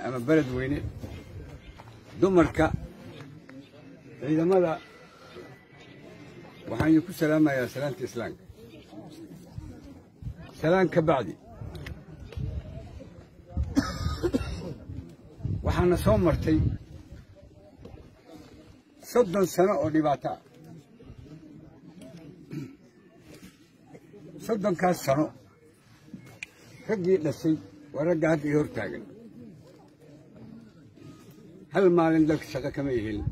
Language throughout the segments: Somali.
ama Beledweyne, dumarka, ciidamada, waxaan idinku salaamayaa salaanta islaamka. Salaan ka bacdi, waxaana soo martay 30 sano oo dhibaato ah. 30kaas sano raggii dhashay waa ragga hadda ii hor taagan. Hal maalin dalka shaqo kama helin.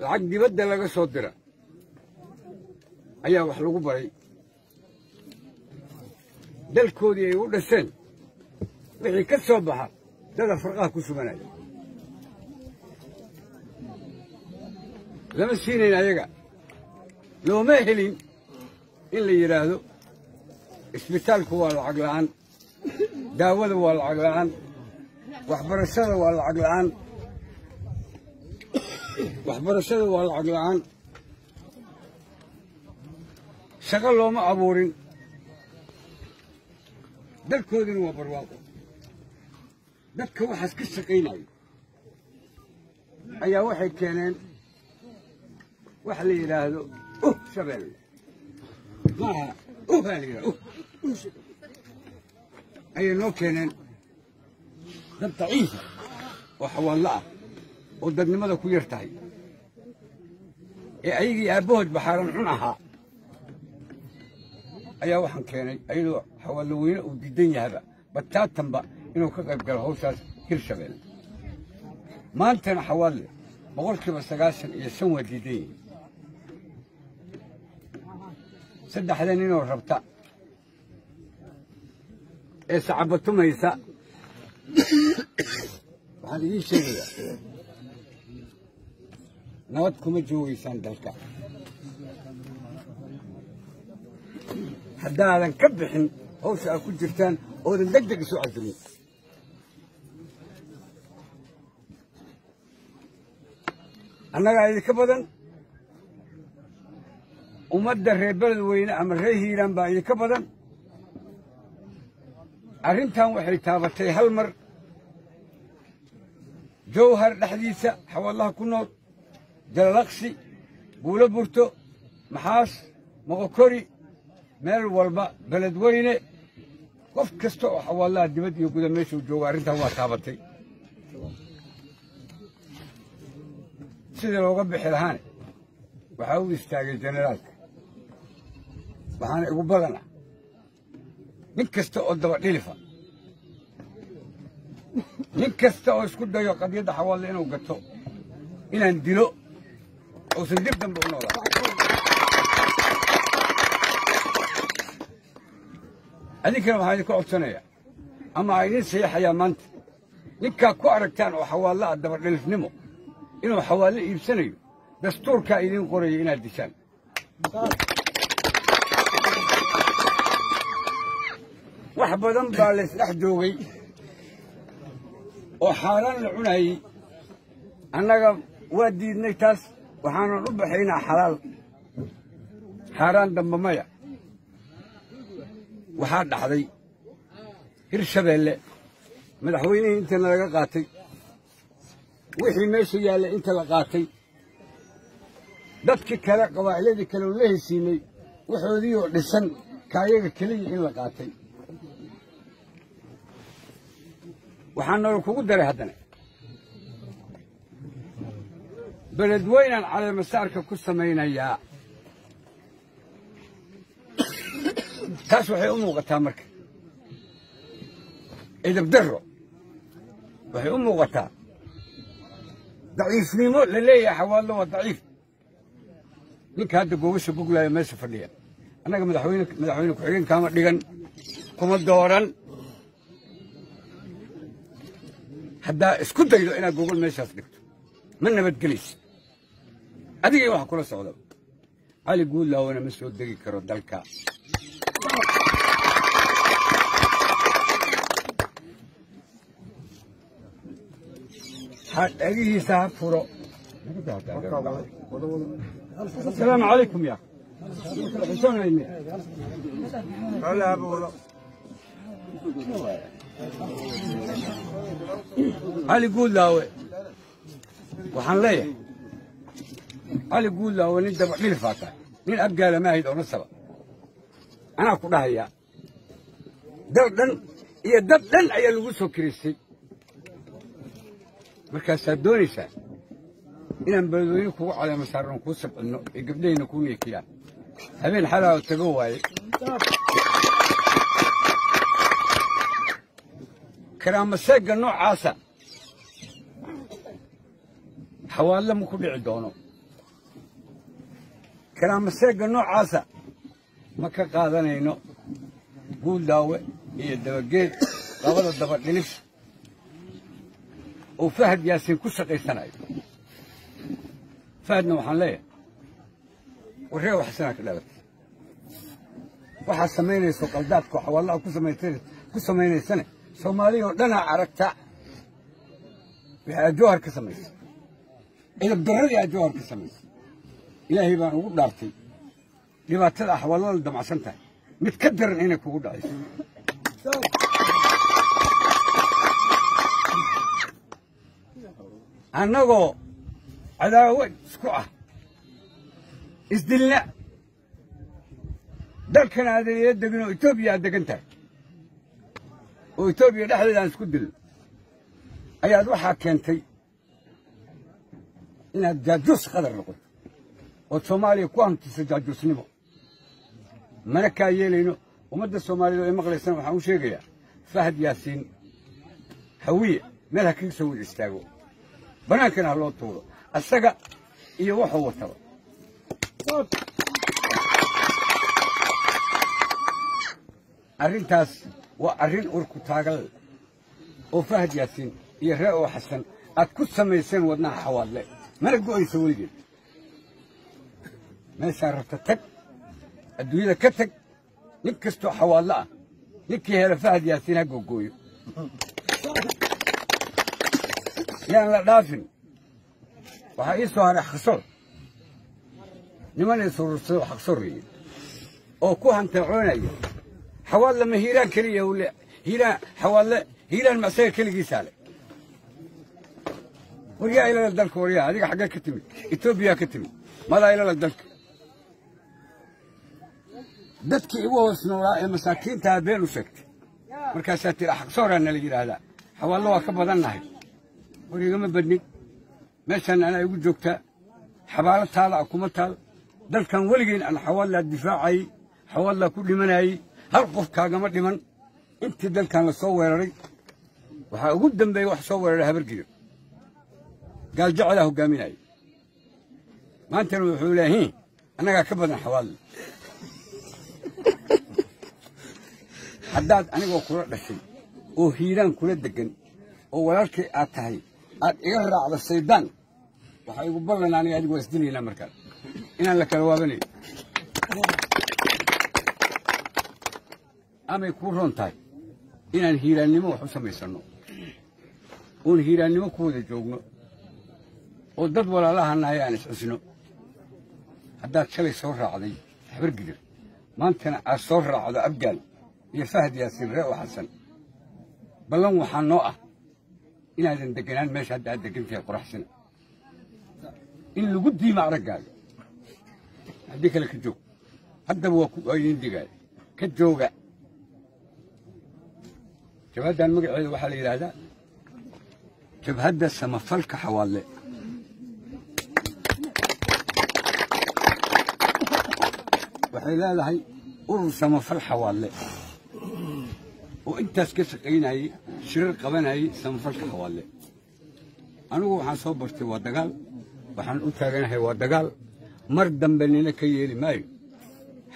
Lacag dibadda laga soo dira ayaa wax lagu baray. Dalkoodii ay u dhasheen wixii ka soo baxa dada farqaha ku suganaya lama siinayn ayaga. Looma helin in la yidhaahdo isbitaalku waa lacag la'aan, daawada waa lacag la'aan, waxbarashada waa lacag la'aan, waxbarashada waa lacag la'aan. Shaqo looma abuurin. Dalkoodina waa barwaaqo. Dadka waxaas ka shaqaynayo ayaa waxay keeneen wax la yidhaahdo Shabeelle maaha, aa la yidhahdo ayay noo keeneen. Dad daciifa oo xawaadlo ah oo dadnimada ku yar tahay ee ayagii aabbahood baxaaran xun ahaa ayaa waxaan keenay, ayadoo xawaadlo weyne uu diidan yahaba bataatanba inuu ka qayb galo hawshaas Hirshabeelle. Maantana xawaadle 95% waa diidan yihiin. Saddexda ninoo rabta ee sacabatumaysa, waxaan idiin sheegayaa, nabad kuma joogaysaan dalka haddaadan ka bixin hawsha aad ku jirtaan oodan deg deg isu casimin. Annagaa idinka badan, ummadda reer Beledweyne ama reer Hiiraan baa idinka badan. Arrintan waxay taabatay hal mar Jawhar dhexdiisa, xawaadlaha ku nool, Jalalaqsi, Buulo Burto, Maxaas, Moqokori, meel walba, Beledweyne, qof kasta oo xawaadlaha dibad iyo guda meeshuu joogo arrintan waa taabatay. Sidii looga bixi lahaane waxaa u istaagay generaalka. Waxaana igu badan ah nin kasta oo daba dhilifa, nin kasta oo isku dayo qadiyadda xawaadle inuu gato, inaan dilo uusan dib dambe u noolaa. Adinkana waxaan idinka codsanayaa ama aan idiin saxiixayaa maanta, ninkaa ku aragtaan oo xawaadle ah dabadhilifnimo inuu xawaadle iibsanayo, dastuurkaa idiin qoraya inaad dishaan. Wax badan baa laysdhex joogay oo xaaraan la cunayey. Annaga waa diidnay taas, waxaanan u baxaynaa xalaal, xaaraan damba maya. Waxaa dhaxday Hirshabeelle madaxweynihii intana laga qaatay, wixii meesha yaallay inta la qaatay, dadkii kale, qabaa'iladii kale oo la heshiinay, waxoodii oo dhisan kaayaga keliya in la qaatay. Waxaa noola kugu daray haddana Beledweynaan caleemasaarka ku samaynayaa. Taas waxay u muuqataa marka edabdarro, waxay u muuqataa daciifnimo la leeyahay xawaadlo waa daciif. Ninka hadda gogasha goglaayo meesha fadhiya, annaga madaxweyne ku-xigeen kaama dhigan, kuma dooran. Haddaa isku daydo inaad gogol meeshaas dhigto, ma nabadgelaysid adigay waxa kula socda. Cali Guudlaawena ma soo degi karo dalka. Ha dhagihiisa ha furo. Asalaamu calaykum ya xishoonayne. Cali Guudlaawe waxaan leeyahay, Cali Guudlaawe nin daba dhilifaa tahay, nin abgaala maahid oo nasaba. Anaa ku dhahayaa dal dhan iyo dad dhan ayaa lagu soo kiraystay. Markaasaad doonaysaa inaan beledweyne kugu caleemo saarno, kuu sabcinno ee gabdhahayna kuu neekiyaan. Habeen xalaa tago waaye. Karaamaseegga noocaasa xawaalle ma ku dhici doono. Karaamaseegga noocaasa ma ka qaadanayno Guuldaawe iyo Dabageed, labada daba dhilif oo Fahad Yaasiin ku shaqaysanayo. Fahadna waxaan leeyahay, warree waxsanaa ka dhalatay waxaad samaynayso qaldaadka xawaalaha ku samaynaysane. Soomaaliya oo dhanaa aragta wixii aad Jowhar ka samaysay, cidab darradii aad Jowhar ka samaysay. Ilaahay baan ugu dhaartay dhibaatada axwaallada damacsan tahay mid ka daran inay kugu dhacayso. Annagoo cadaawad isku ah, isdilna, dalkan aadan ila degin oo Etoobiya aad degan tahay oo Etoobiya dhexdeeda aan isku dilno, ayaad waxaa keentay inaad jaajuus qadar noqoto ood Soomaaliya ku hantiso jaajuusnimo. Mana kaa yeelayno. Ummadda Soomaaliyeed oo ay maqlaysana waxaan u sheegayaa, Fahad Yaasiin Hawiye meel ha kaga soo wada istaago, bannaankana ha loo tuuro asaga iyo wuxuu wataba. Arrintaas waa arrin urku taagal oo Fahad Yaasiin iyo ree oo Xasan aad ku samayseen wadnaha Xawaadle, mana go'ayso weligeed. Meeshaa rabta tag, adduunyada ka tag. Nin kastoo xawaadle ah, ninkii hela Fahad Yaasiin ha googooyo, yaan la dhaafin. Waxaa ii soo haray Xaqsoor. Niman isurursado Xaqsoor la yidhi oo ku hantacoonaya Xawaadle ma Hiiraan keliya uu le Hiiraan Xawaadle Hiiraan ma isaga keligiisaa le? Waryaa ilala dalka, waryaa adiga xaggee ka timid? Etoobiya ka timid, madaa ilala dalka. Dadkii igu hoos noolaa ee masaakiintaa been u sheegtay. Markaasaa tiri Xaqsooraa nala yidhaahdaa, Xawaallo waa ka badannahay. War igama badnin, meeshaan anaa igu joogtaa, xabaalo taala a kuma taal. Dalkan weligeen aan Xawaadlaa difaacayey, Xawaadlaa ku dhimanayey, hal qof kaagama dhiman. Intii dalkan la soo weeraray waxaa ugu dambeeyey wax soo weeraray Habargido, Gaaljacelaa hoggaaminayay. Maantana wuxuu leeyahay annagaa ka badan Xawaadle. Haddaad anigoo kula dhashay oo Hiiraan kula deggan oo walaalkay aad tahay aad iga raacdo shaydaan, waxaa igu ballan aniga adigu waa isdilaynaa markaan inaan la kala waabanayo. Amay kuu roon tahay inaan hiiraannimo wax u samaysanno oon hiiraannimo ku wada joogno oo dad walaalaha nahay aan isxusno. Haddaad shalay soo raacday Habargidir, maantana aad soo raacdo Abgaal iyo Fahad Yaasiin ree oo Xasan, ballan waxaa noo ah inaadan deganaan meesha hadda aad degan tahay qoraxsina, in lagu diima araggaaga. Haddii kale ka joog. Haddaba waa idiin digaaya, ka jooga. Jabhaddan magaceeda waxaa la yidhaahdaa Jabhadda Samafalka Xawaadle. Waxay leedahay urur samafal Xawaadle oo intaas ka shaqaynayey, shirar qabanayey samafalka Xawaadle. Anigu waxaan soo bartay waa dagaal, waxaan u taaganahay waa dagaal. Mar dambe nina ka yeeli maayo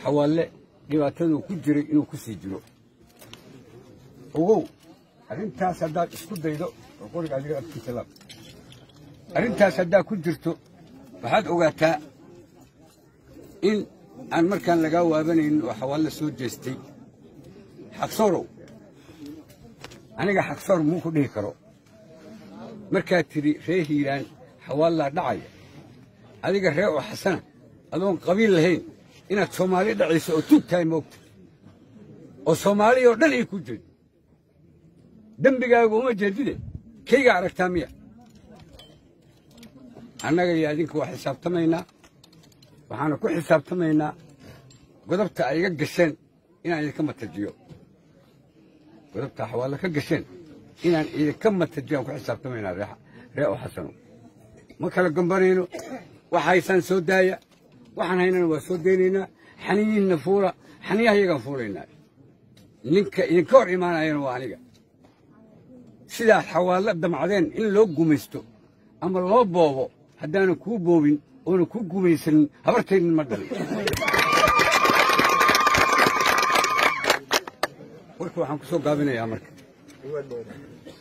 Xawaadle dhibaataduu ku jiray inuu ku sii jiro. Ogow, arrintaas haddaad isku daydo oo qoriga adiga afkiisa laab, arrintaas haddaad ku jirto, waxaad ogaataa in aan markaan lagaa waabanaynin oo Xawaadle soo jeestay. Xaqsoorow, aniga Xaqsoor muu ku dhihi karo markaad tidhi ree Hiiraan Xawaadlaa dhacaya? Adiga ree oo Xasana adoon qabiil lahayn inaad Soomaali dhacayso oo tuug tahay moogta oo Soomaaliya oo dhan ay ku jeedo. Dembigaagu uma jeedide, kayga aragtaa miya? Annaga iyo adinka waa xisaabtamaynaa, waxaana ku xisaabtamaynaa godobta ay iga gasheen inaan idinka matajiyo. Godobta Xawaadle ka gasheen inaan idinka matajiyo aan ku xisaabtamaynaa. Ree oo Xasano, ma kala gambanayno. Wax haysaan soo daaya, waxaan haynana waa soo daynaynaa. Xaniyiinna fuula, xaniyaha iyagaan fuulaynaa. Ninka idinka hor imaanayana waa aniga. Sidaad Xawaadle damcdeen in loo gumaysto ama loo boobo, haddaanan kuu boobin oonan kuu gumaysanin, habartaynin ma dhalin. Warka waxaan ku soo gaabinayaa marka,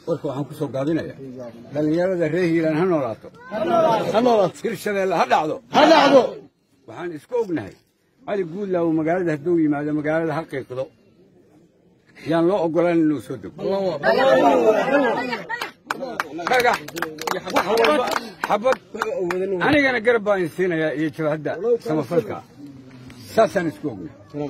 warka waxaan ku soo gaabinayaa, dhallinyarada reer Hiiraan ha noolaato, Hirshabeelle ha dhacdo, ha dhacdo. Waxaan isku ognahay Cali Guudlaawo magaalada hadduu yimaado, magaalada ha qiiqdo, yaan loo ogolaan inuu soo dego. Dhagax, wax walba, xabad, anigana garab baan idin siinayaa iyo jabhadda samafalka. Saasaan isku ognahay.